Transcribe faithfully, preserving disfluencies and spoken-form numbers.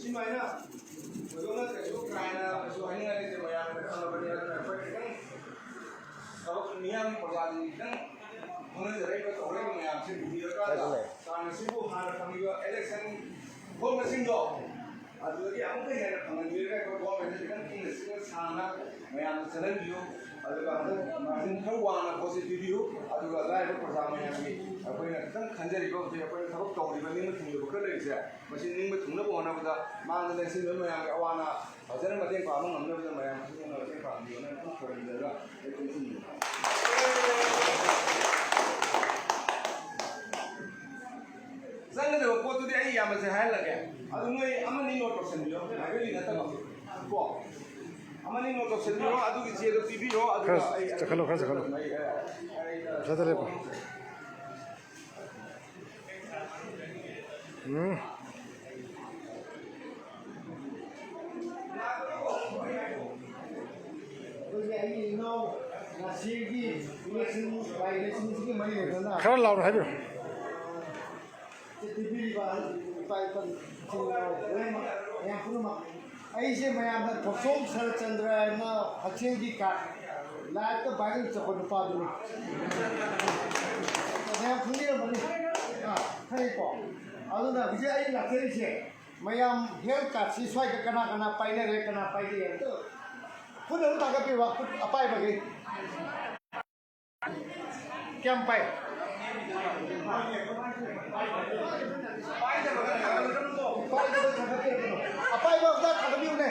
ꯁꯨꯃꯥꯏꯅ ꯊꯣꯏꯗꯣꯛꯅ ꯀꯩꯁꯨ ꯀꯥ ꯍꯦꯟꯅ ꯀꯩꯁꯨ ꯍꯥꯏꯅꯤꯡꯉꯥꯏ ꯂꯩꯇꯦ꯫ ꯃꯌꯥꯝꯅ ꯈꯪꯉꯕꯅꯤ꯫ ꯑꯗꯨꯅ ꯑꯩꯈꯣꯏ ꯈꯤꯇꯪ ꯊꯕꯛ ꯃꯤꯌꯥꯝꯒꯤ ꯄ꯭ꯔꯖꯥꯁꯤꯡꯒꯤ ꯈꯤꯇꯪ ꯍꯣꯠꯅꯖꯔꯛꯏꯕ ꯇꯧꯔꯛꯏꯕ ꯃꯌꯥꯝꯁꯤ ꯎꯕꯤꯔꯀꯥꯟꯗ ꯆꯥꯡ ꯑꯁꯤꯕꯨ ꯍꯥꯟꯅ ꯐꯪꯉꯤꯕ election vote ꯃꯁꯤꯡꯗꯣ ꯑꯗꯨꯗꯒꯤ ꯑꯃꯨꯛꯀ ꯍꯦꯟꯅ ꯐꯪꯍꯟꯕꯤꯔꯒ ꯑꯩꯈꯣꯏ government ꯁꯦ ꯈꯤꯇꯪ ꯏꯪꯅ ꯆꯤꯛꯅ ꯁꯥꯟꯅ ꯃꯌꯥꯝꯅ ꯆꯠꯍꯟꯕꯤꯌꯨ꯫ ꯑꯗꯨꯒ ꯍꯟꯗꯛ margin ꯈꯔ ꯋꯥꯡꯅ vote ꯁꯦ ꯄꯤꯕꯤꯌꯨ꯫ ꯑꯗꯨꯒ ꯂꯥꯏꯔꯕ ꯄ꯭ꯔꯖꯥ ꯃꯌꯥꯝꯒꯤ ꯑꯩꯈꯣꯏꯅ ꯈꯤꯇꯪ ꯈꯟꯖꯔꯤꯕ ꯍꯧꯖꯤꯛ ꯑꯩꯈꯣꯏꯅ ꯊꯕꯛ ꯇꯧꯔꯤꯕ ꯅꯤꯡꯕ ꯊꯨꯡꯂꯤꯕ ꯈꯔ ꯂꯩꯔꯤꯁꯦ, ꯃꯁꯤ ꯅꯤꯡꯕ ꯊꯨꯡꯅꯕ ꯍꯣꯠꯅꯕꯗ ꯃꯥꯡꯗ ꯂꯦꯡꯁꯤꯟꯕ ꯃꯌꯥꯝꯒꯤ ꯑꯋꯥ ꯑꯅꯥ ꯐꯖꯅ ꯃꯇꯦꯡ ꯄꯥꯡꯕ ꯉꯝꯅꯕꯗ ꯃꯌꯥꯝ ꯈꯨꯗꯤꯡꯃꯛꯅ ꯃꯇꯦꯡ ꯄꯥꯡꯕꯤꯌꯨꯅ ꯑꯗꯨꯝ ꯈꯣꯏꯔꯝꯖꯔꯒ ꯑꯩ ꯇꯦꯟꯁꯤꯟꯖꯔꯤ꯫ ꯆꯪꯒꯗꯕ ꯄꯣꯠꯇꯨꯗꯤ ꯑꯩ ꯏꯌꯥꯝꯕꯁꯦ ꯍꯥꯏꯍꯜꯂꯒꯦ꯫ ꯑꯗꯨ ꯅꯣꯏ ꯑꯃꯅꯤ note ꯇꯧꯁꯟꯕꯤꯌꯣ, ꯍꯥꯏꯕꯗꯤ ꯅꯠꯇꯕ ꯀꯣ꯫ ꯑꯃꯅꯤ note ꯇꯧꯁꯟꯕꯤꯔꯣ, ꯑꯗꯨꯒꯤ ꯆꯦꯗꯣ ꯄꯤꯕꯤꯔꯣ, ꯑꯗꯨꯒ ꯈꯔ ꯑꯩ, ꯆꯠꯈꯠꯂꯣ, ꯈꯔ ꯆꯠꯈꯠꯂꯣ꯫ ꯑꯩ, ꯑꯩ, ꯑꯩ, ꯃꯊꯛꯇ ꯂꯦꯞꯄꯣ꯫ ꯎꯝ꯫ ꯑꯩꯈꯣꯏꯒꯤ ꯑꯩꯒꯤ ꯏꯅꯥꯎ ꯉꯁꯤꯒꯤ election, by election ꯁꯤꯒꯤ ꯃꯔꯤ ꯂꯩꯅꯅ ꯈꯔ ꯂꯥꯎꯅ ꯍꯥꯏꯕꯤꯔꯣ꯫ ꯄꯤꯕꯤꯔꯤꯕ ꯏꯄꯥ ꯏꯄꯨ ꯏꯆꯤꯟ ꯏꯅꯥꯎ ꯂꯣꯏꯅꯃꯛ, ꯃꯌꯥꯝ ꯄꯨꯝꯅꯃꯛ, ꯑꯩꯁꯦ ꯃꯌꯥꯝꯅ ꯊꯣꯛꯆꯣꯝ ꯁꯔꯠꯆꯟꯗ꯭ꯔ ꯍꯥꯏꯅ ꯍꯛꯁꯦꯜꯒꯤ card live ꯇ viral ꯆꯠꯄ ꯅꯨꯄꯥꯗꯨꯅꯤ꯫ ꯃꯌꯥꯝ ꯈꯪꯕꯤꯔꯝꯃꯅꯤ꯫ ꯑꯥ, ꯈꯪꯉꯤꯀꯣ? ꯑꯗꯨꯅ ꯍꯧꯖꯤꯛ ꯑꯩ ꯂꯥꯛꯆꯔꯤꯁꯦ, ꯃꯌꯥꯝ health card ꯁꯤ ꯁ꯭ꯋꯥꯏꯗ ꯀꯅꯥ ꯀꯅꯥ ꯄꯥꯏꯅꯔꯦ, ꯀꯅꯥ ꯄꯥꯏꯗꯦ ꯑꯝꯇ ꯈꯨꯠ ꯑꯗꯨꯝ ꯊꯥꯒꯠꯄꯤꯌꯨꯕ, ꯈꯨꯠ ꯑꯄꯥꯏꯕꯒꯤ꯫ ꯀꯌꯥꯝ ꯄꯥꯏ? ꯄꯥꯏꯗꯕ ꯊꯥꯒꯠꯄꯤꯔꯛꯀꯅꯨ꯫ ꯑꯄꯥꯏꯕ ꯑꯝꯇ ꯊꯥꯒꯠꯄꯤꯌꯨꯅꯦ꯫